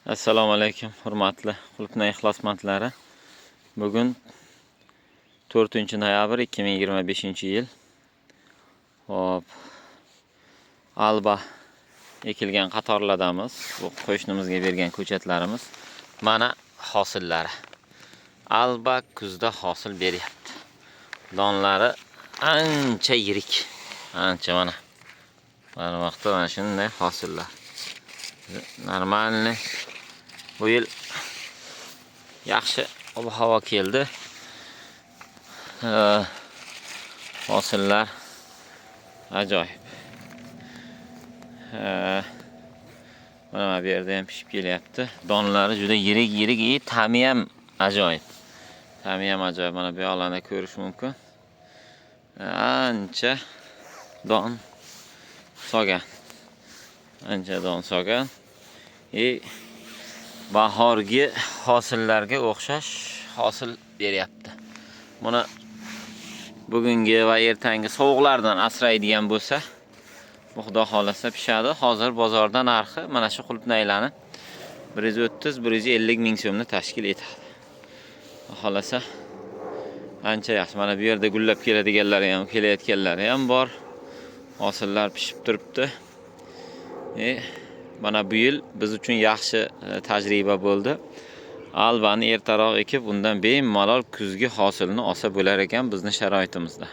Assalomu alaykum, hurmatli qulupnay ixlosmandlari. Bugun 4 noyabr 2025-yil. Xo'p. Alba ekilgan qatorlardamiz. Bu qo'shnimizga bergan ko'chatlarimiz. Mana hosillari. Alba kuzda hosil beryapti. Donlari ancha yirik. Ancha mana. Mana vaqtda mana shunday hosillar. Нормальный. Bu yil yaxshi ob-havo keldi. Hosillar ajoyib. Mana bu yerda ham pishib kelyapti. Donlari juda yirik-yirik, ta'mi ham ajoyib. Ta'mi ham ajoyib. Mana bu yoqlarda ko'rish mumkin. Ancha don solgan. Ancha don solgan. Bahorgi hosillarga o'xshash hosil beryapti. Buni bugungi va ertangi sovuqlardan asraydigan bo'lsa, bu xudo xolasa pishadi. Hozir bozorda narxi mana shu qulupnaylarni 130-150 ming so'mni tashkil etadi. Xolasa ancha yaxshi. Mana bu yerda gullab keladiganlari ham, kelayotganlari ham bor. Hosillar pishib turibdi. Mana bu yil biz uchun yaxshi tajriba bo'ldi. Albani ertaroq ekib, undan bemalol kuzgi hosilni olsa bo'lar ekan bizni sharoitimizda.